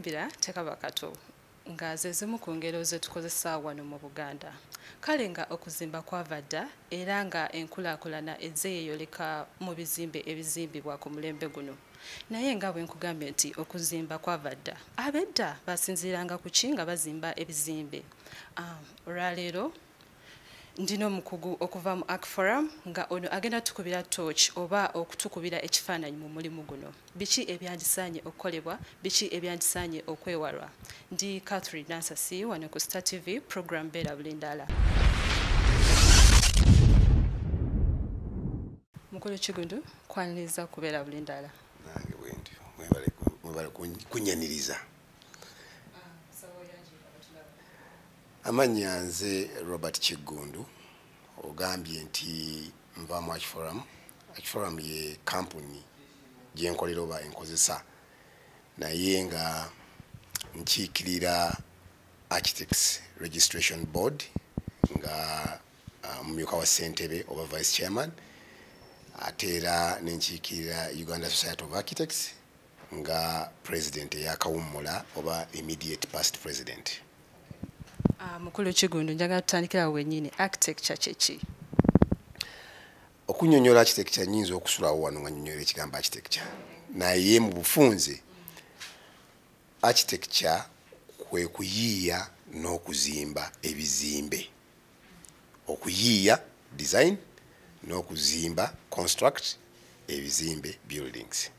Akazimbira tekaba kato nga ze zimu ku ngero ze tukozesa wano mu Buganda. Kale nga okuzimba kwava dda era nga enkulaakulana ezze yeeyoleka mu bizimbe ebizimbibwa ku mulembe guno. Naye nga bwe nkugambye nti okuzimba kwava dda, ab'edda basinziiranga ku ki nga bazimba ebizimbe. Olwaleero ndina omukugu okuva mu ArchForum nga ono agenda tukubira torch oba okutukubira ekifaananyi mu mulimu guno. Biki ebyandisaanye okukolebwa, biki ebyandisaanye okwewalwa. Ndi Catherine Nansasi wano ku Star TV, program Beera Bulindaala. Mukulu Kiggundu, kwaniriza kubeera Bulindaala. Nange bwe ntyo, mwebale kunyaniriza. Amannya nze Robert Kiggundu, ogambye nti nva mu ArchForum. ArchForum ye kampuni gye nkolera oba enkozesa, naye nga nkiikirira Architects Registration Board nga omumyuka wa ssentebe oba vice chairman, ate era ne nkiikirira Uganda Society of Architects nga president eyakawummula oba immediate past president. Mukulu Kiggundu, njagala tutandikira wennyini, architecture kye ki? Okunnyonnyola architecture nnyinza okusulawo wano nga nnyonnyola ekigambo architecture, naye mu bufunze architecture kwe kuyiiya n'okuzimba ebizimbe. Okuyiiya design n'okuzimba construct ebizimbe buildings.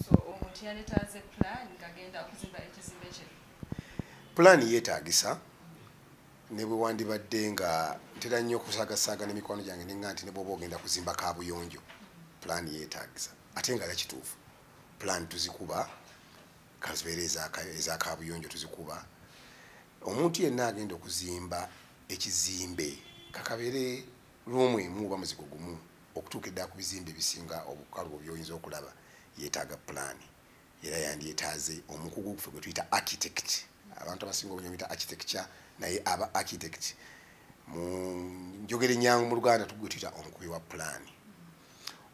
So omuntu yaleetaaze plan ng'agenda okuzimba ekizimbe kye? Plan yeetaagisa, ne bwe wandibadde nga ntera nnyo okusaagasaaga n'emikwano gyange nenga nti ne bw'oba ogenda kuzimba kaabuyonjo, plan yeetaagisa. Ate nga era kituufu, plan tuzikuba, kazibeere eza kaabuyonjo tuzikuba. Omuntu yenna agenda okuzimba ekizimbe kakabeere roomu emu oba muzigo gumu okutuuka eddala ku bizimbe ebisinga obukalubo by'oyinza okulaba, yeetaaga pulaani. Era yandyetaaze omukugu guffe gwe tuyita architect. Abantu abasinga obungi bamuyita architecture, naye aba architect mu njogera ennyangu mu Luganda gwe tuyita omukubi wa pulaani.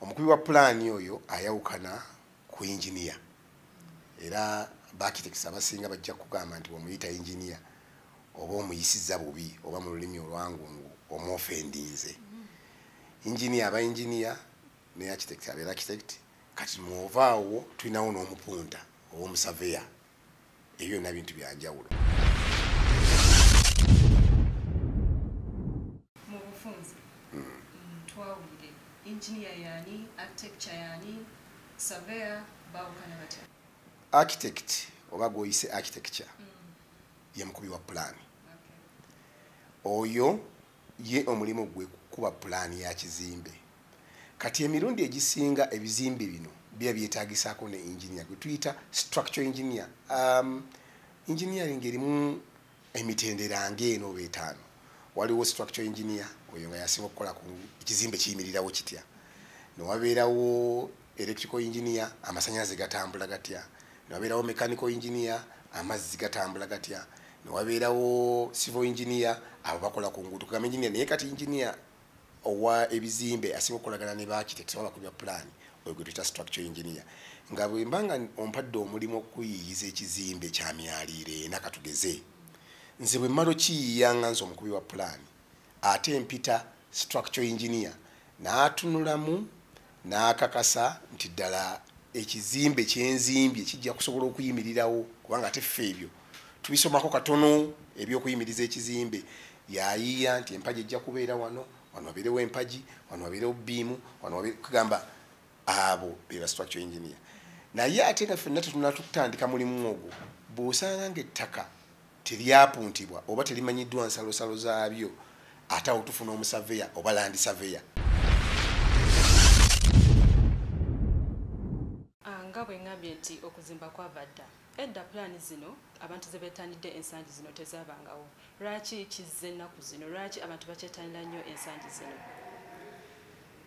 Omukubi wa pulaani oyo ayawukana ku engineer. Era ba architects abasinga bajja kugamba nti bw'omuyita engineer oba omuyisizza bubi, oba mu lulimi olwangungu omwofendinze. Engineer aba engineer ne architect abeera architect. Kati mw'ovaawo tulinawo n'omupunta oba omusaveya. Ebyo byonna bintu bya njawulo. Mu bufunze twawulire engineer yaani, architecture yaani, surveyor baawukana batya? Architect oba gw'oyise architecture ye mukubi wa pulaani. Oyo ye omulimu gwe kukuba pulaani ya kizimbe. Kati emirundi egisinga ebizimbe bino biba byetaagisaako ne engineer gwe tuyita structural engineer. Engineering erimu emitendera ng'eno oba etaano. Waliwo structural engineer, oyo nga yasinga okukola ku ekizimbe kiyimirirawo kitya. Ne wabeerawo electrical engineer, amasannyalaze gatambula gatya. Ne wabeerawo mechanical engineer, amazzi gatambula gatya. Ne wabeerawo civil engineer, abo bakola ku nguudo. Kugamba engineer, naye kati engineer owa ebizimbe asinga okukolagana ne ba architects oba abakubi ba pulaani, oyo gwe tuyita structural engineer. Nga bwe mba nga ompadde omulimu okuyiiyiza ekizimbe kya myaliiro ena katugeze, nze bwe mmala okiyiiya nga nze omukubi wa pulaani, ate mpita structural engineer n'atunulamu n'akakasa nti ddala ekizimbe kye nzimbye kijja kusobola okuyimirirawo, kubanga ate ffe ebyo tubisomako katono eby'okuyimiriza ekizimbe. Yayiiya nti empagi ejja kubeera wano, wano wabeerewo empagi, wano wabeerewo beam, wano wabeere, kugamba abo be ba structural engineer. Naye ate nga ffenna tetunnaba tutandika mulimu ogwo, bw'osanga ng'ettaka teryapuntibwa oba terimanyiddwa nsalosalo zaabyo, ate awo tufuna omusaveya oba land surveyor. Nga bwe ŋŋambye nti okuzimba kwava dda, edda pulaani zino abantu ze beetanidde ensangi zino tezaabangawo. Lwaki kizze ennaku zino? Lwaki abantu bakyetanira nnyo ensangi zino?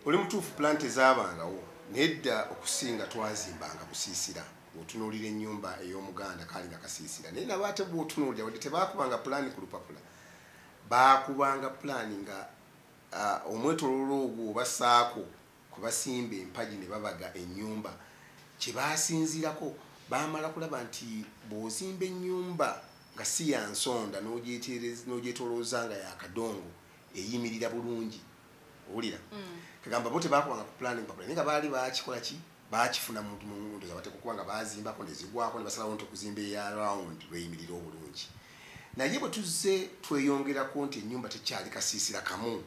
Oli mutuufu, pulaani tezaabangawo, naye edda okusinga twazimbanga busiisira. Bw'otunuulira ennyumba ey'Omuganda kaali nga kasiisira, naye nabo ate bw'otunuulira wadde tebaakubanga pulaani ku lupapula, baakubanga pulaani nga omwetooloolo ogwo oba saako kwe basimba empagi ne babaga ennyumba kye baasinziirako. Bamala kulaba nti bw'ozimba ennyumba nga si ya nsonda n'ogyetoolooza nga ya kadongo eyimirira bulungi. Owulira? Kagamba bo tebakubanga ku pulaani mpapula, naye nga baali bakikola ki? Bakifuna mu ndoza bateekwa okuba nga bazimbako ne zigwako ne basalawo nti okuzimba eya round lweyimirira obulungi. Naye bwe tuzze tweyongerako nti ennyumba tekyali kasiisira kamu,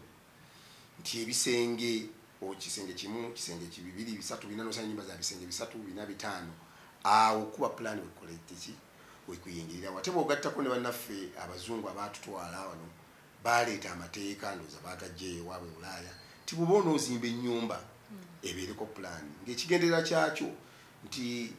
nti ebisenge ekisenge kimu, kisenge kibibiri, bisatu, bina, n'osanga ennyumba za bisenge 3, 4, 5, awo kuba pulaani wekola ki wekuyingirira. Ate bw'ogattako ne bannaffe abazungu abaatutwala wano baleeta amateeka, ndowooza baagajja ewaabwe Bulaaya, nti bw'oba onoozimba ennyumba ebeereko pulaani, ng'ekigendererwa kyakyo nti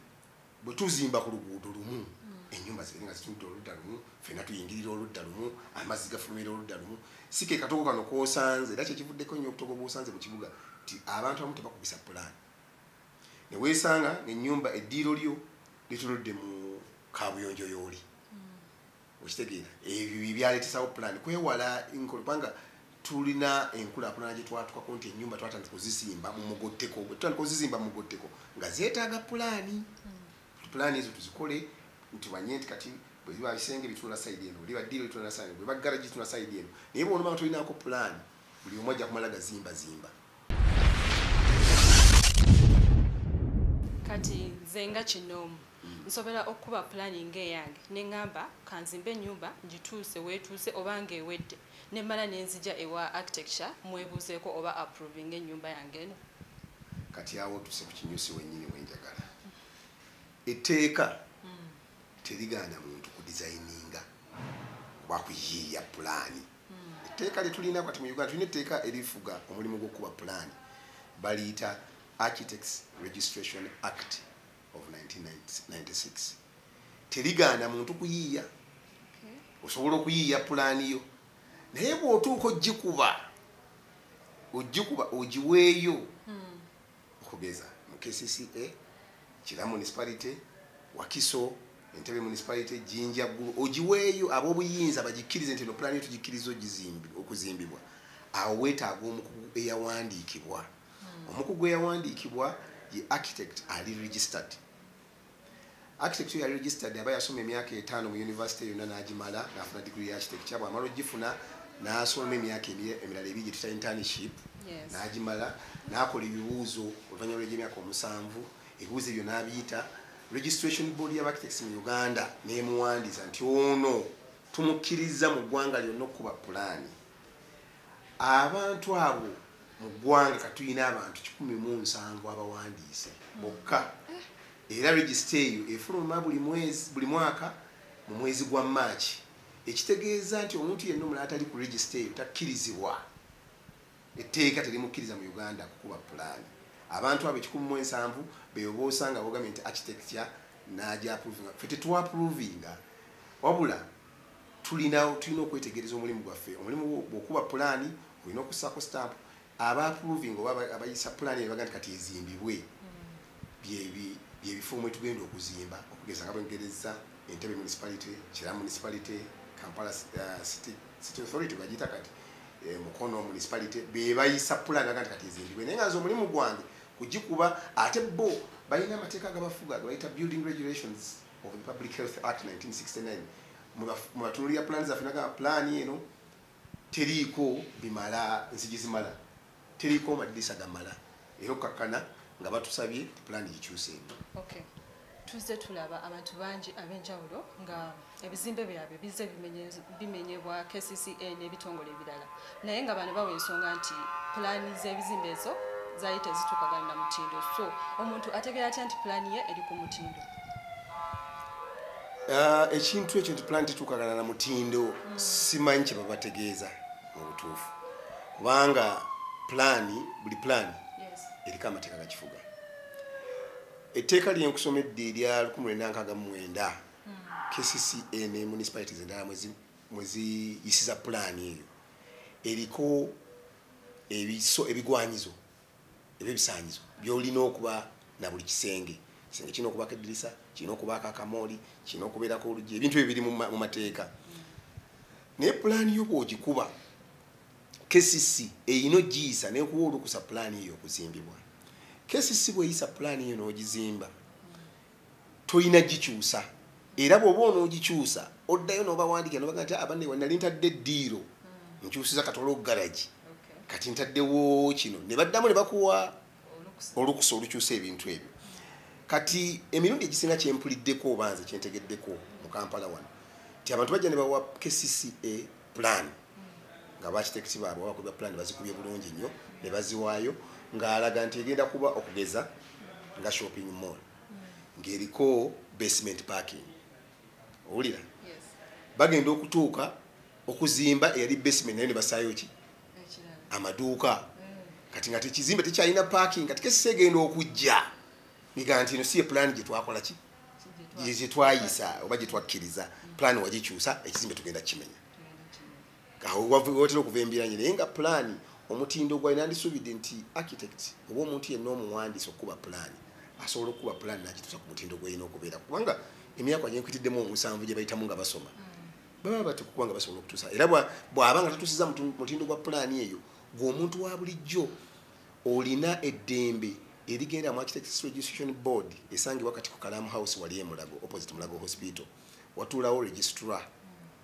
bwe tuzimba ku luguudo lumu ennyumba zibeere nga zitunudde oludda lumu, ffenna tuyingirira oludda lumu, amazzi gafulumira oludda lumu. Si ke katogo kano k'osanze, era kyekivuddeko nnyo obutogo bw'osanze mu kibuga nti abantu abamu tebakubisa pulaani, ne weesanga ng'ennyumba eddiiro lyo litunudde mu kaabuyonjo y'oli. Okitegeera? Ebyo byaleetesawo pulaani kwewala enkola, kubanga tulina enkulaakulana gye twatukako nti ennyumba twatandika okuzizimba mu mugotteko. Bwe tutandika okuzizimba mu mugotteko nga zeetaaga pulaani. Pulaani ezo tuzikole nti manye nti kati bwe biba bisenge bitunula sayidi eno, bwe liba ddiiro litunula sayidi eno, bwe ba garagi litunula sayidi eno. Naye bw'onoba nga tolinaako pulaani, buli omu ajja kumala gazimbazimba. Kati nze nga kinoomu nsobola okukuba pulaani ng'eyange ne ŋŋamba kanzimbe ennyumba ngituuse weetuuse oba ng'ewedde, ne mmala ne nzija ewa architecture mwebuuzeeko oba approvinga ennyumba yange eno. Kati awo otuuse ku kinyusi wennyini wenjagala. Etteeka terigaana muntu kudizayininga oba kuyiiya pulaani. Etteeka lye tulina kati mu Uganda, tulina etteeka erifuga omulimu gw'okukuba pulaani, baliyita Architects Registration Act of 1996. Terigaana muntu kuyiiya. Osobola okuyiiya pulaani yo, naye bw'otuuka ogikuba ogiweeyo. Okugeza mu KCCA, Kira Municipality, Wakiso, Entebbe Municipality, Jinja, Gulu, ogiweeyo ab'obuyinza bagikkirize nti eno pulaani yo tugikkiriza okuzimbibwa. Awo weetaaga omukugu eyawandiikibwa. Omukugu eyawandiikibwa ye architect ali registered. Architect oyo ali registered aba yasoma emyaka 5 mu university yonna n'agimala n'afuna degree ya architecture. Bw'amala ogifuna n'asoma emyaka emirala ebiri gye tuyita internship, n'agimala n'akola ebibuuzo oluvannyuma lw'emyaka 7, ebibuuzo ebyo n'abiyita. Registration Board ya Architects mu Uganda n'emuwandiisa nti ono tumukkiriza mu ggwanga lyonna okukuba pulaani. Abantu abo mu ggwanga katulina abantu 170 abawandiise bokka. Era register eyo efuluma buli mwezi, buli mwaka mu mwezi gwa March. Ekitegeeza nti omuntu yenna omulala atali ku register eyo takkirizibwa. Etteeka terimukkiriza mu Uganda kukuba pulaani. Abantu abo 170 be osanga bogambye nti architecture n'ajja approvinga. Ffe tetwapprovinga, wabula tulina okwetegereza omulimu gwaffe. Omulimu bw'okuba pulaani olina okussaako stamp. Aba approving oba abayisa pulaani baga nti kati ezimbibwe byebifo mwe tugenda okuzimba, okugeza nga bwengereza Entebbe Municipality, Kira Municipality, Kampala City Authority bagiyita kati, Mukono Municipality, be bayisa pulaani baga nti kati ezimbibwe. Naye nga nze omulimu gwange kugikuba, ate bo balina amateeka agabafuga ge bayita Building Regulations of the Public Health Act 1969. Mwe batunuulira pulaani zaffe nagamba pulaani eno teriiko bimala, nzigi zimala, teriiko madirisa gamala, era okkakkana nga batusabye pulaani gikyuseemu. Okay. Tuzze tulaba abantu bangi ab'enjawulo nga ebizimbe byabwe bizze bimenyebwa KCCA n'ebitongole ebirala, naye nga bano bawa ensonga nti pulaani z'ebizimbe ezo zaali tezituukagana na mutindo. So omuntu ategeera atya nti pulaani ye eri ku mutindo? Ekintu ekyo nti pulaani tetuukagana na mutindo, simanyi kye babategeeza mu butuufu, kubanga pulaani, buli pulaani eriko amateeka gakifuga. Etteeka lye nkusomedde erya 1969 KCCA ne municipalities endala mwe ziyisiza pulaani eyo, eriko ebigwanyizo eba ebisaanyizo by'olina okuba na buli kisenge. Kisenge kirina okubaako eddirisa, kirina okubaako akamooli, kirina okubeerako oluggi, ebintu ebyo biri mu mateeka. Naye pulaani yo bw'ogikuba, KCC erina ogiyisa n'ekuwa olukusa pulaani eyo okuzimbibwa. KCC bw'eyisa pulaani eyo n'ogizimba, Toyina gikyusa. Era bw'oba onoogikyusa oddayo n'obawandiika n'obaga nti abanne nali ntadde eddiiro nkyusiza katolo garagi kati ntaddewo kino, ne baddamu ne bakuwa olukusa olukyusa ebintu ebyo. Kati emirundi egisinga kyempuliddeko oba nze kyentegeddeko mu Kampala wano nti abantu bajja ne bawa KCCA plan nga ba-architect baabwe bakuba plan bazikubye bulungi nnyo ne baziwaayo ng'alaga nti egenda kuba okugeza nga shopping mall ng'eriko basement parking. Owulira? Bagenda okutuuka okuzimba eyali basement nayo ne basaayo ki? Amaduuka. Kati nga tekizimbe tekyalina parking, kati KCCA egenda okujja niga nti eno si ye plan gye twakola ki? Gye twayisa oba gye twakkiriza. Plan wagikyusa, ekizimbe tugenda kimenya. Awo watera okuva embiranye, naye nga plan omutindo gwayo nandisuubidde nti architect oba omuntu yenna omuwandiisi okukuba plan asobola okukuba plan n'agituusa ku mutindo gw'erina okubeera, kubanga emyaka gye nkwitiddemu 7 gye bayitamu nga basoma baba batekukuba nga basobola okutuusa. Era bw'aba nga tatuusiza mutindo gwa pulaani eyo, gw'omuntu wa bulijjo olina eddembe erigenda mu Architects Registration Board esangibwa kati ku Kalamu House wali e Mulago, opposite Mulago Hospital. Watuulawo registrar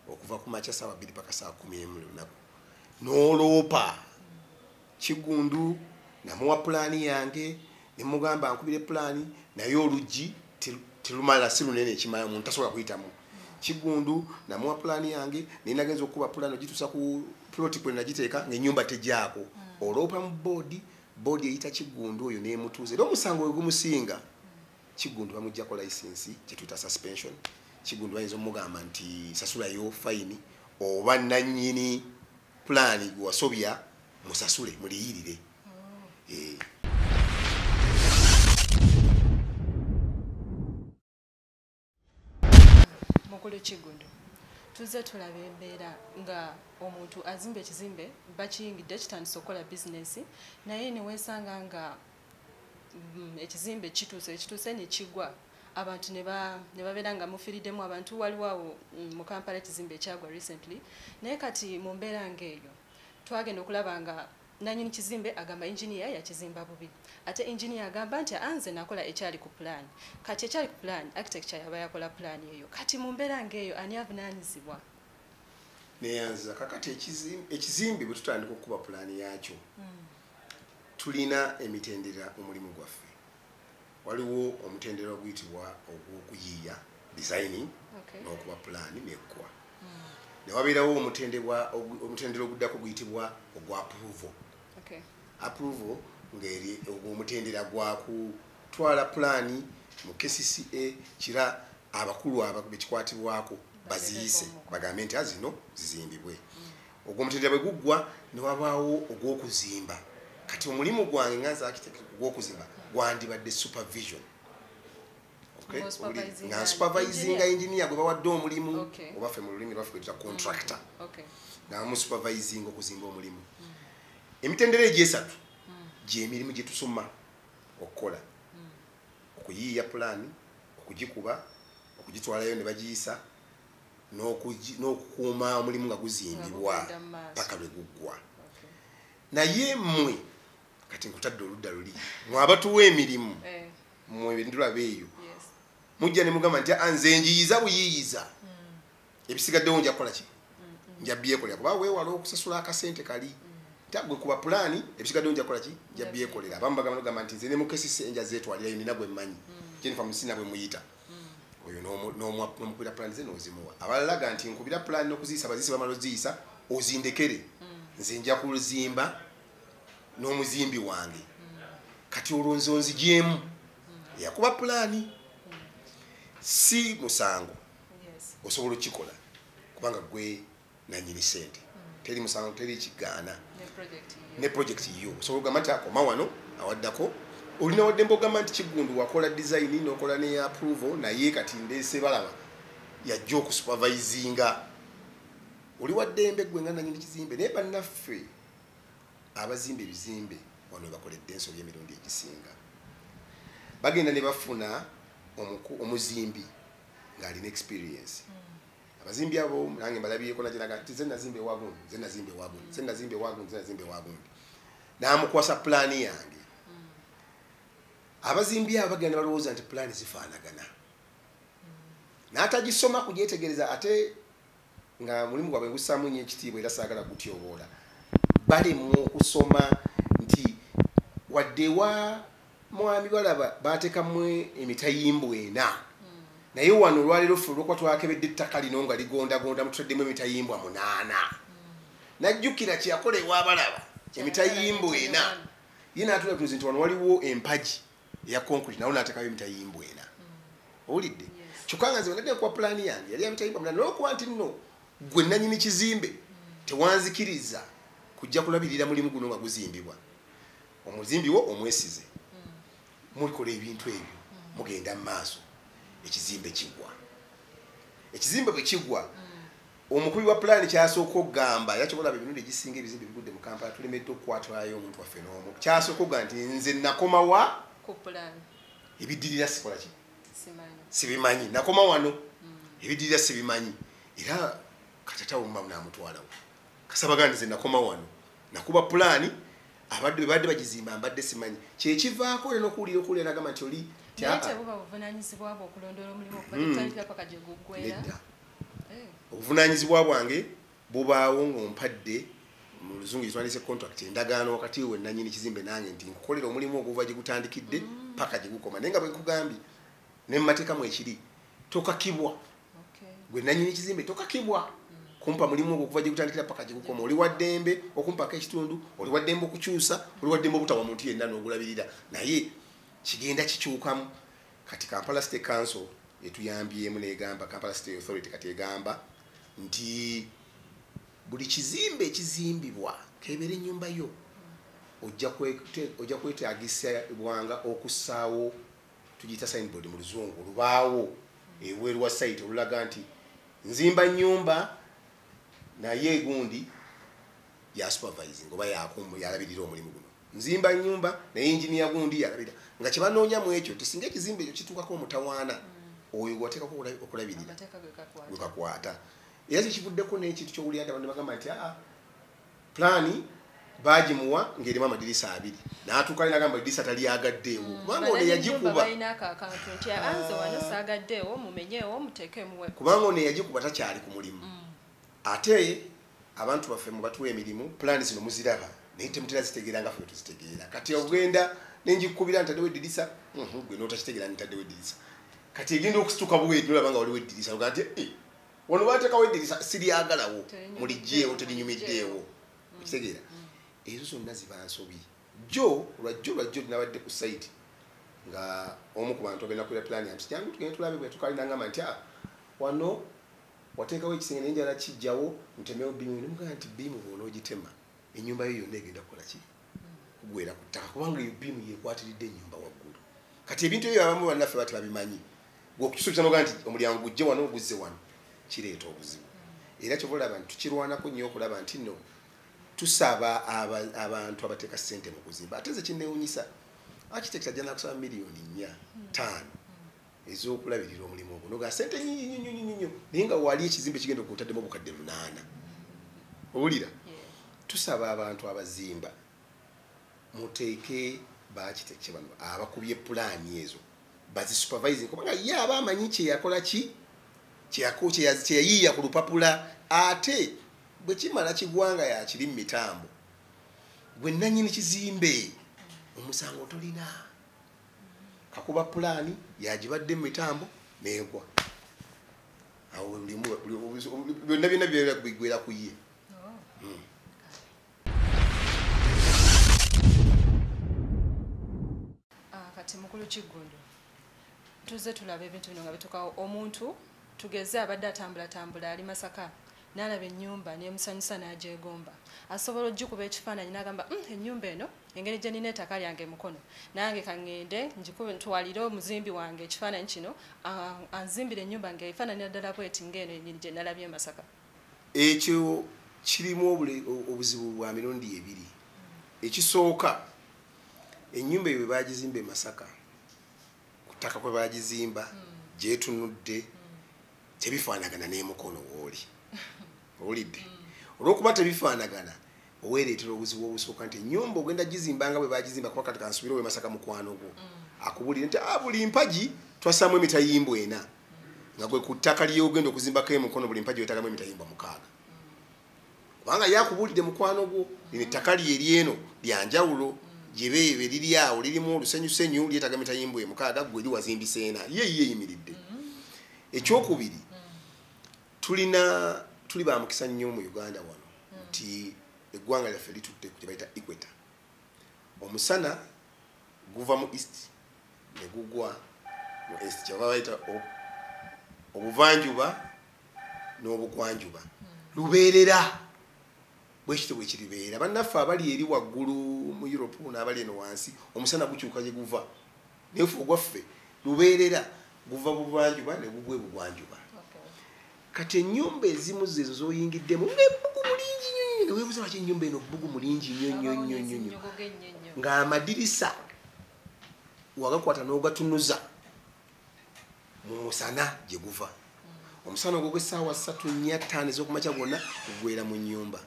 okuva ku makya 2:00 paka 11:00 lunaku, n'oloopa Kigundu namuwa pulaani yange ne mugamba nkubire pulaani, naye oluggi terumala, si lunene ekimala omuntu tasobola kuyitamu. Kigundu namuwa pulaani yange naye nagenza okukuba pulaani ogituusa ku ploti kwe nagiteeka ng'ennyumba tejaako. Oloopa mu boodi, boodi eyita Kigundu oyo n'emutuuza, era omusango we gumusinga Kigundu bamuggyako license kye tuyita suspension. Kigundu bayinza omugamba nti sasulayo fayini oba nannyini pulaani gwe wasobya musasule muliyirire. Mukulu Kigundu, tuzze tulaba embeera nga omuntu azimba ekizimbe bakiyingidde kitandise okukola bizinesi, naye ne weesanga nga ekizimbe kituuse ne kigwa, abantu ne babeera nga mufiiriddemu abantu. Waliwo awo mu Kampala ekizimbe ekyagwa recently, naye kati mu mbeera ng'eyo twagenda okulaba nga nannyini kizimbe agamba engineer yakizimba bubi, ate engineer agamba nti anze nakola ekyali ku plan. Kati ekyali ku plan architecture yaba yakola plan eyo. Kati mu mbeera ng'eyo ani avunaanyizibwa? Neyanza. Kakati ekizimbe bwe tutandika okukuba pulaani yakyo, tulina emitendera mu mulimu gwaffe. Waliwo omutendera oguyitibwa ogw'okuyiiya, designing, n'okuba pulaani neggwa. Ne wabeerawo omutendera oguddako guyitibwa ogwa approval. Approval ng'eri omutendera gwa kutwala pulaani mu KCCA kira abakulu bekikwatibwako baziyise bagambe nti zino zizimbibwe. Ogwo omutendera bwe guggwa ne wabaawo ogw'okuzimba. Kati omulimu gwange nga nze architect ogw'okuzimba gwandibadde supervision. Nga supervisinga engineer gwe bawadde omulimu, oba ffe mu lulimi lwaffe gwe tuyita contractor. Nga musupervisinga okuzimba omulimu. Emitendera egyo esatu gy'emirimu gye tusoma okukola: okuyiiya pulaani, okugikuba, okugitwalayo ne bagiyisa, n'okukuuma omulimu nga guzimbibwa paka lwe guggwa. Naye mmwe kati nkutadde oludda luli, mwe abatuwa emirimu, mmwe ndulaba eyo mujja ne mugamba nti nze njiyiza buyiiyiza, ebisigaddewo nja kukola ki? Nja byekolera, kuba weewala okusasula akasente kali nti gwe kuba pulaani, ebisigaddewo nja kukola ki? Nja byekolera. Abamu bagamba nti nze ne mu KCCA nja zeetwalirayo, nina gwe mmanyi, Jennifer Musina bwe muyita, oyo n'omukubira pulaani ze n'ozimuwa. Abalala ga nti nkubira pulaani n'okuziyisa, baziyise bamala oziyisa ozindekere, nze nja kuzimba n'omuzimbi wange. Kati olwo nze onzigyemu yakuba pulaani, si musango, osobola okukikola kubanga gwe nannyini ssente, teri musango, teri kigaana, ne project yo osobola okugamba nti akoma wano awaddako. Olina waddembe ogamba nti Kigundu wakola design n'okola ne approval, naye kati ndeese balaba yajja okusupervisinga. Oli waddembe gwe nga nannyini kizimbe. Naye bannaffe abazimba ebizimbe wano bakoledde ensobi emirundi egisinga, bagenda ne bafuna omuzimbi ng'alina experience. Abazimbi abo nange mbalabyeko, nagiraga nti nze nazimba ewagundi, nze nazimba ewagundi, nze nazimba ewagundi, nze nazimba ewagundi, n'amukwasa pulaani yange. Abazimbi abo bagenda balowooza nti pulaani zifaanagana. N'atagisoma kugyetegereza, ate nga mulimu gwabwe ngussaamu nnyo ekitiibwa era saagala kutyoboola. Balemwa okusoma nti wadde wa mwami Balaba baateekamu emitayimbwa ena, naye wano olwaleero ffe olw'okuba twakebedde ettaka lino nga ligondagonda mutaddemu emitayimbwa 8. Najjukira kye yakola ewa Balaba emitayimbwa ena, ye n'atula tuzi nti wano waliwo empagi eya concrete, nawo n'ateekayo emitayimbwa ena. Owulidde? Kyokka nga nze bwe nadde nkuwa pulaani yange yali ya mitayimbwa 8, olw'okuba nti nno gwe nannyini kizimbe tewanzikiriza kujja kulabirira mulimu guno nga guzimbibwa, omuzimbi wo omwesize, mulikola ebintu ebyo mugenda mu maaso, ekizimbe kigwa. Ekizimbe bwe kigwa, omukubi wa pulaani kyasooka okugamba, era kyobola emirundi egisinga ebizimbe bigudde mu Kampala tulemedde okukwatwayo omuntu waffe n'omu. Kyasooka okugamba nti nze nakoma wa ku pulaani, ebiddirira sikola ki, sibimanyi, nakoma wano, ebiddirira sibimanyi. Era katatawo mbamu n'amutwalawo kasabaga nze nakoma wano, nakuba pulaani, abadde bwe badde bagizimba mbadde simanyi. Kyekivaako era n'okuwulira okuwulira n'agamba nti oli nedda. Obuvunaanyizibwa bwange bubaawo ng'ompadde mu luzungu gye contract, endagaano wakati we nannyini kizimbe nange nti nkukolera omulimu oguva gye gutandikidde paka gye gukoma. Naye nga bwe nkugambye ne mu mateeka mwe ekiri, tokakibwa. Gwe nannyini kizimbe tokakibwa kumpa mulimu ogwo okuva gye gutandikira paka gye gukoma. Oli wa ddembe okumpako ekitundu, oli wa ddembe okukyusa, oli wa ddembe obutawa muntu yenna n'ogulabirira, naye kigenda kikyukamu. Kati Kampala City Council etuyambyemu n'egamba, Kampala City Authority kati egamba nti buli kizimbe ekizimbibwa kebeera ennyumba yo, ojja kwetaagisibwanga okussaawo, tugiyita signboard mu luzungu, olubaawo ebweru wa site olulaga nti nzimba nnyumba naye gundi ya supervising oba yalabirira omulimu guno, nzimba nnyumba naye engineer gundi yalabirira. Nga kye banoonya mu ekyo tisinga ekizimbe ekyo kituukako omutawaana, oyo gwateekako okulabirira gwe kakwata. Era kikivuddeko n'ekintu ky'owulira nti abantu bagamba nti aa pulaani baagimuwa ng'erimu amadirisa 2, n'atuuka n'agamba edirisa talyagaddeewo, kubanga ono yagikuba kubanga ono yagikuba takyali ku mulimu. Ate abantu baffe mu batuwa emirimu pulaani zino muziraba naye temutera zitegeera nga ffe bwe tuzitegeera. Kati ogenda nenjikubira ntaddewo eddirisa, gwe n'otakitegeera ntaddewo eddirisa. Kati egenda okusituka bweti nolaba nga waliwo eddirisa, ogaa nti wano baateekawo eddirisa siryagalawo, muliggyeewo, terinyumiddeewo. Okitegeera? Ezo zonna ziba nsobi. Jjo lwajjo nabadde ku site nga omu ku bantu abenakulira pulaani yanti jangu tugende tulabe bwe tukalina, ngamba nti wano wateekawo ekisenge naye njala kijjawo ntemewo bbiimu. Ne mugamba nti bbiimu bw'onoogitema ennyumba yo yonna egenda kukola ki? Kugwera ku ttaka, kubanga eyo bbiimu yeekwatiridde ennyumba waggulu. Kati ebintu ebyo abamu bannaffe bati babimanyi, gwe okukisuubiza n'ogamba nti omulyango gujje wano guzze wano, kireeta obuzibu. Era kyova olaba nti tukirwanako nnyo okulaba nti nno tusaba abantu abateeka ssente mu kuzimba. Ate nze kinneewuunyisa, architect ajja n'akusaba miliyoni 4 5 ez'okulabirira omulimu ogwo, n'ogamba ssente nnyingi nnyo nnyo nnyo, naye nga wali ekizimbe kigenda okutaddemu obukadde 8. Owulira? Tusaba abantu abazimba muteeke ba architect bano abakubye pulaani ezo bazisupervising, kubanga ye aba amanyi kye yakola ki, kye yayiiya ku lupapula. Ate bwe kimala kigwanga yakiri mu mitambo, gwe nannyini kizimbe omusango tolina. Kakuba pulaani yagibadde mu mitambo n'egwa, awo byonna byonna biggwera ku ye. Kati mukulu Kiggundu, tuzze tulaba ebintu bino nga bituukawo. Omuntu tugeze abadde atambulatambula ali Masaka, n'alaba ennyumba n'emusanyusa n'agyegomba, asobola ogikuba ekifaananyi n'agamba ennyumba eno engeri gye nnina ettaka lyange mukono, nange kaŋŋende ngikube ntwalire omuzimbi wange ekifaananyi kino anzimbire ennyumba ng'efaananira ddala bweti ng'eno yennyini gye nalabye e Masaka. Ekyo kirimu obuzibu bwa mirundi ebiri. Ekisooka, ennyumba eyo bwe baagizimba e Masaka, ku ttaka kwe baagizimba gyetunudde tebifaanagana n'emukono w'oli. Owulidde? Olw'okuba tebifaanagana, oweereetera obuzibu obusooka nti ennyumba ogenda gizimba nga bwe baagizimba, kuba kati kansuubire ow'e Masaka mukwano gwo akubulire nti buli mpagi twassaamu emitayimbwa 4, Nga gwe ku ttaka ly'ogenda okuzimbako emukono buli mpagi weetagamu emitayimbwa 6. Kubanga yakubuulidde mukwano gwo lino ettaka lye eryeno lya njawulo gyebeebe liri awo lirimu olusenyusenyu lyetaaga emitayimbwa 6 gwe liwazimbisa ena ye yeyimiridde. Ekyokubiri tuli ba mukisa nnyo mu Uganda wano nti eggwanga lyaffe litudde ku kye bayita equator. Omusana guva mu east ne gugwa mu east, kyebaba bayita obuvanjuba n'obugwanjuba. Lubeerera bwe kityo bwe kiribeera. Bannaffe abali eri waggulu mu Europe n'abali eno wansi omusana gukyuka gye guva, naye ffe ogwaffe lubeerera guva buvanjuba ne gugwa ebugwanjuba. Kati ennyumba ezimu zezo z'oyingiddemu ng'ebbugumu lingi nnyo nnyo, weebuuza lwaki ennyumba eno bbugumu lingi nnyo nnyo nnyo nnyo nnyo, ng'amadirisa wagakwata n'ogatunuza mu musana gye guva. Omusana ogwo gw'essaawa 3, 4, 5 ez'okumakya gwonna gugwera mu nnyumba,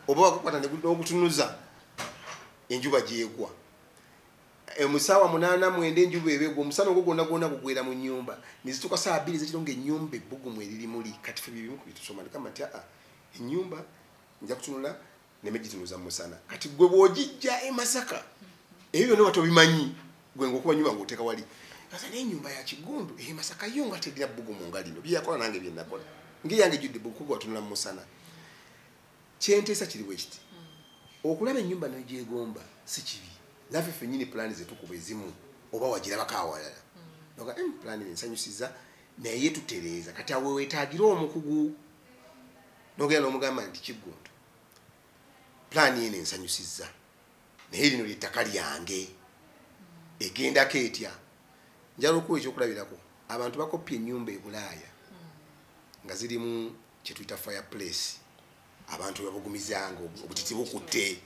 oba wagakwata n'ogutunuza enjuba gy'egwa. Mu ssaawa 8, 9 enjuba eba egwa, omusana ogwo gwonna gwonna gugwera mu nnyumba. Ne zituuka ssaawa 2 ez'ekiro ng'ennyumba ebbugumu eriri muli. Kati ffe bye bimu ku bye tusoma ne tugamba nti aa ennyumba nja kutunula neme gitunuza mu musana. Kati gwe bw'ogijja e Masaka ebyo byonna tobimanyi, gwe ng'okuba nnyumba ng'oteeka wali. Kati n'ennyumba ya Kiggundu e Masaka yo nga terina bbugumu nga lino, bye yakola nange bye nakola, ng'eyange ejjudde ebbugumu kuba watunula mu musana. Kyenteesa kiri bwe kiti, okulaba ennyumba n'ogyegomba si kibi. Naffe ffennyini pulaani ze tukuba ezimu oba wagirabako awalala noga pulaani ensanyusiza naye tutereeza. Kati awo weetaagira omukugu n'ogenda n'omugamba nti Kiggundu pulaani eno ensanyusizza naye lino ly'ettaka lyange, egendako etya? Njagala okuwa ekyokulabirako. Abantu bakopya ennyumba e Bulaaya nga zirimu kye tuyita fireplace, abantu babugumizanga obutiti bukutte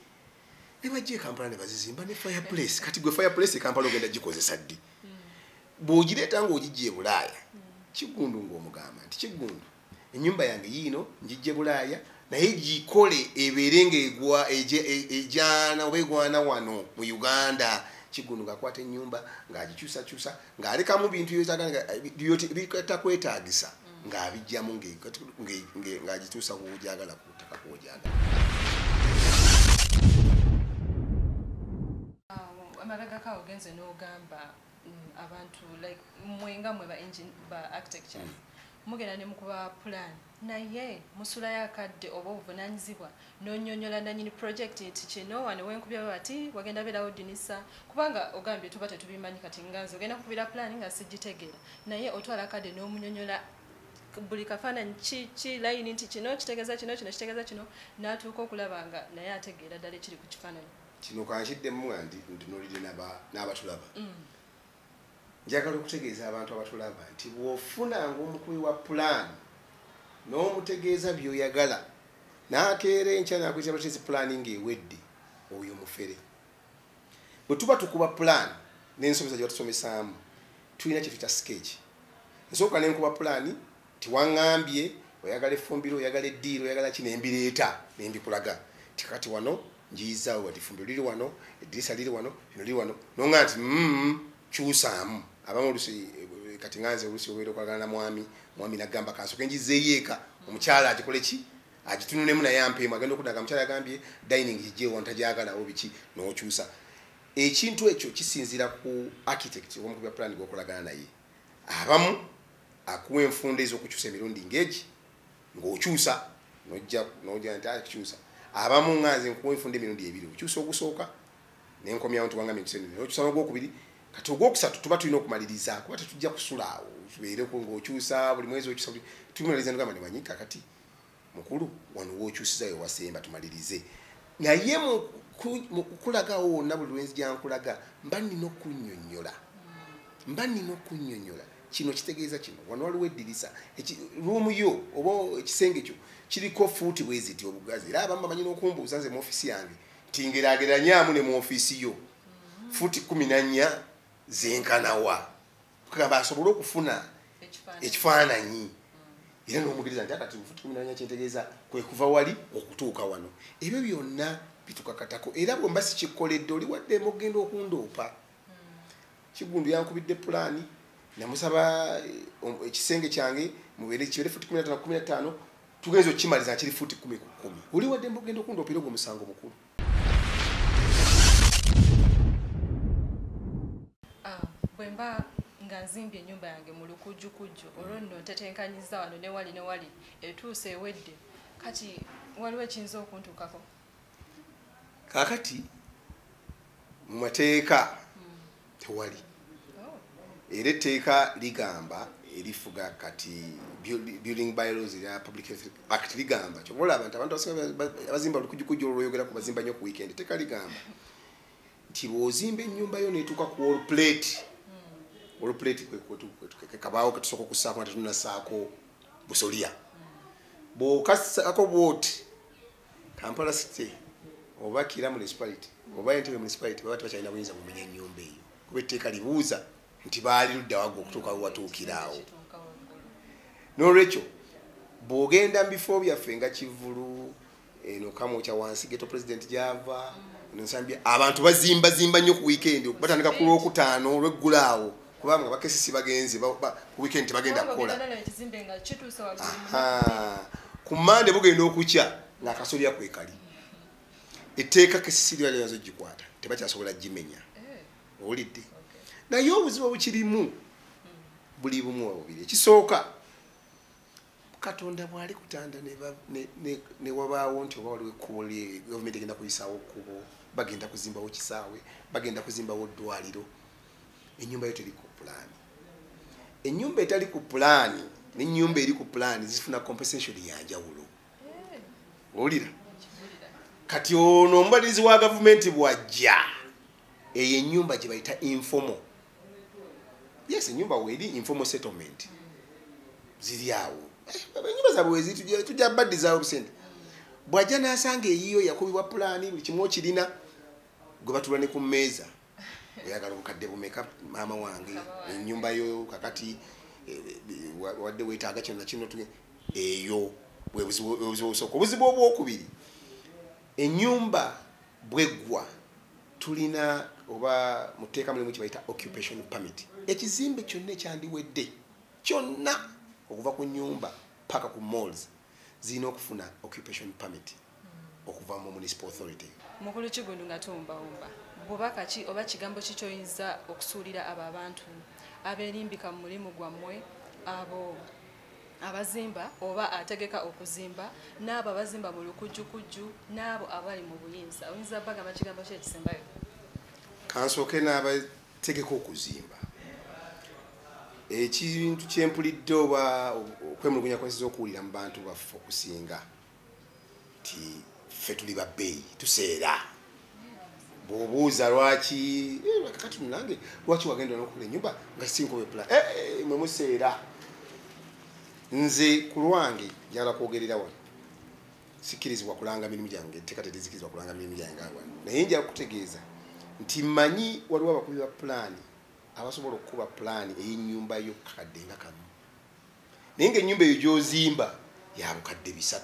ne bajja e Kampala ne bazizimba ne fireplace. Kati gwe fireplace e Kampala ogenda gikozesa ddi? Bw'ogireeta ng'ogijja e Bulaaya, Kiggundu ng'omugamba nti Kiggundu ennyumba yange yiino ngijja e Bulaaya naye gikole ebeere ng'egwa ejaana oba egwana wano mu Uganda. Kiggundu ng'akwata ennyumba ng'agikyusakyusa ng'alekamu bintu bitakwetaagisa ng'abijjamu ng'agituusa kw'ogyagala ku ttaka kw'ogyagala. Amabega kawo ogenze n'ogamba abantu like mwe nga mwe ba architecture mugenda ne mukuba plan naye musulayo akadde oba obuvunaanyizibwa n'onnyonnyola nannyini project nti kino wano wenkubya bati wagenda beerawo ddinisa, kubanga ogambye tuba tetubimanyi. Kati nga nze ogenda kukubira plan nga sigitegeera, naye otwala akadde n'omunyonnyola buli kafaananyi ki layini nti kino kitegeeza kino, kino kitegeeza kino, n'atuuka okulaba nga naye ategeera ddala ekiri ku kifaananyi. Kino kankiddemu nga ntunuulidde n'abatulaba. Njagala okutegeeza abantu abatulaba nti bw'ofunanga omukubi wa pulaani n'omutegeeza by'oyagala n'akeera enkya n'akuyita batezi pulaani ng'ewedde, oyo mufere. Bwe tuba tukuba pulaani n'ensomesa gye batusomesaamu tulina kye tuyita sketch. Nsooka ne nkuba pulaani tiwaŋŋambye oyagala effumbiro, oyagala eddiiro, oyagala ki, ne mbireeta ne mbikulaga nti kati wano njiyizaawo wati effumbiro liri wano, eddirisa liri wano, lino liri wano, n'oŋŋamba nti kyusaamu. Abamu oluusi kati nga nze oluusi obeera okolagana na mwami n'agamba kansooke njizeeyo eka omukyala agikole ki agitunulemu naye ampeemu, agenda okuddaga omukyala agambye dining gijjeewo wano tagyagalawo biki, n'okyusa. Ekintu ekyo kisinziira ku architect oba omukubi wa pulaani gw'okolagana naye. Abamu akuwa enfunda ez'okukyusa emirundi ng'egi ng'okyusa n'ojja n'ojja nti akukyusa. Abamu nga nze nkuwa enfunda emirundi ebiri, okyusa ogusooka ne nkomyawo nti wangambye nkyuse emirundi, n'okyusa n'ogwokubiri. Kati ogwokusatu tuba tulina okumaliriza kuba tetujja kusula awo tubeereko ng'okyusa buli mwezi okyusa tumaliriza nogamba ne manyi kakati mukulu wano w'okyusiza we wasemba tumalirize. Naye mu kukulagawo wonna buli lwe nzija nkulaga mba nnina okunnyonnyola, mba nnina okunnyonnyola kino kitegeeza kino, wano waliwo eddirisa, ruumu yo oba ekisenge kyo kiriko fuuti bwe ziti obugazi. Era abamu bamanyi n'okumbuuza nze mu ofiisi yange nti ngeraageranyaamu ne mu ofiisi yo fuuti 14 zenkanawa, kugamba asobole okufuna ekifaananyi. Era n'omugereza nti akati fuuti 14 kyentegeeza kwe kuva wali okutuuka wano. Ebyo byonna bitukakatako. Era bwe mba sikikoledde oli waddemu okugenda okundoopa. Kiggundu yankubidde pulaani Namusaba ekisenge kyange mubeere kibeere futi 15 ku 15, tugenze okukimaliza kiri futi 10 ku 10. Oli waddembe okugenda okundoopera ogwo musango mukulu. Bwe mba nga nzimbye ennyumba yange mu lukujjukujju, olwo nno ntetenkanyizza wano ne wali ne wali, etuuse ewedde, kati waliwo ekiyinza okuntuukako? Kaakati mu mateeka tewali. Era etteeka ligamba erifuga kati building bylaws era Public Health Act ligamba, kyova olaba nti abantu abazimba olukujjukujju olwoyogera ku bazimba nnyo ku weekend, etteeka ligamba nti bw'ozimba ennyumba yo n'etuuka ku wall plate, wall plate kwe kabaawo ke tusooka okussaako nga tetunnassaako busolya, bw'okassaako bw'oti Kampala City oba Kira Municipality oba Entebbe Municipality baba tebakyalina buyinza bumenya nnyumba eyo, kuba etteeka libuuza nti baali ludda waggulu okutuuka we watuukira awo. N'olwekyo bw'ogenda mu bifo byaffe nga Kivulu, eno Kamwokya wansi Ghetto President gy'ava, eno Nsambya, abantu bazimbazimba nnyo ku weekend, batandika ku Lwokutaano olw'eggulo awo, kubanga bakesisi bagenze ku weekend tebagenda kukola. Ku Mmande bugenda okukya ng'akasolya kwe kali. Etteeka kesisi liba lyazo gikwata, tebakyasobola gimenya. Owulidde? Naye obuzibu obukirimu buli bumu oba bubiri. Ekisooka, Katonda bw'ali kutanda ne wabaawo nti oba waliwo ekkubo gavumenti egenda kuyisaawo kkubo, bagenda kuzimbawo kisaawe, bagenda kuzimbawo ddwaliro, ennyumba yo teri ku pulaani. Ennyumba etali ku pulaani n'ennyumba eri ku pulaani zifuna compensation ya njawulo. Owulira? Kati ono omubalirizi wa gavumenti bw'ajja, eyo ennyumba gye bayita informal. Yes, ennyumba weeri informal settlement ziri awo, ennyumba zaabwe weziri, tujja baddizaawo obusente. Bw'ajja n'asanga eyiyo yakubibwa pulaani, buli kimu okirina, gwe batuula ne ku mmeeza, oyagala obukadde bumeka maama wange, ennyumba yo kakati wadde weetaaga kino na kino, eyo bwe buzibu obusooka. Obuzibu obwokubiri, ennyumba bweggwa tulina oba mu tteeka mulimu kye bayita occupation permit. Ekizimbe kyonna ekyandiwedde kyonna okuva ku nnyumba paka ku malls zirina okufuna occupation permit okuva mu municipal authority. Mukulu Kiggundu, nga tuwumbawumba, bubaka ki oba kigambo ki ky'oyinza okusuulira abo abantu abeerimbika mu mulimu gwammwe, abo abazimba oba ategeka okuzimba, n'abo abazimba mu lukujjukujju, n'abo abali mu buyinza? Oyinza bagamba kigambo ki ekisembayo? Kansooke n'abategeka okuzimba. Ekintu kyempulidde oba okwemulugunya kwensiza okuwulira mu bantu baffe okusinga nti ffe tuli babbeeyi, tuseera. Bw'obuuza lwaki, kakati nange lwaki wagenda n'okukola ennyumba nga sinkube pulaani, mwe museera. Nze ku lwange njagala kwogerera wano, sikkirizibwa kulanga mirimu gyange, etteeka terizikirizibwa kulanga mirimu gyange wano, naye njagala kutegeeza nti mmanyi waliwo abakubi ba pulaani abasobola okukuba pulaani ey'ennyumba yo kakadde nga kamu, naye ng'ennyumba eyo gy'ozimba ya bukadde 3,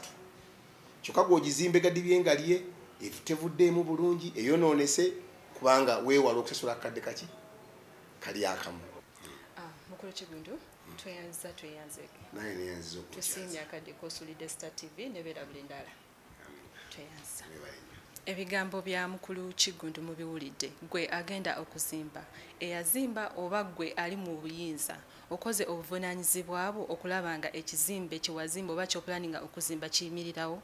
kyokka gw'ogizimba egadibye nga lye tevuddeemu bulungi, eyonoonese kubanga weewala okusasula akadde kaki kali akamu. Mukulu Kiggundu, tweyanziza, tweyanzeeke. Naye neyanziza okukyaza. Tusiimye akadde k'osulidde Star TV ne beera buli ndala. Tweyanziza. Ebigambo bya Mukulu Kiggundu mubiwulidde. Gwe agenda okuzimba, eyazimba oba gwe ali mu buyinza, okoze obuvunaanyizibwa bwo okulaba nga ekizimbe kye wazimba oba ky'opulaninga okuzimba kiyimirirawo.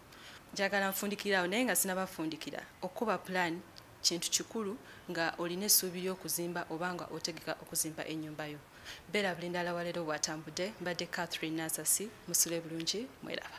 Njagala nfundikirawo, naye nga sinnabafundikira. Okukuba pulaani kintu kikulu nga olina essuubi ly'okuzimba oba nga otegeka okuzimba ennyumba yo. Beera buli ndala waleero bw'atambudde. Mbadde Catherine Nansasi, musule bulungi, mweraba.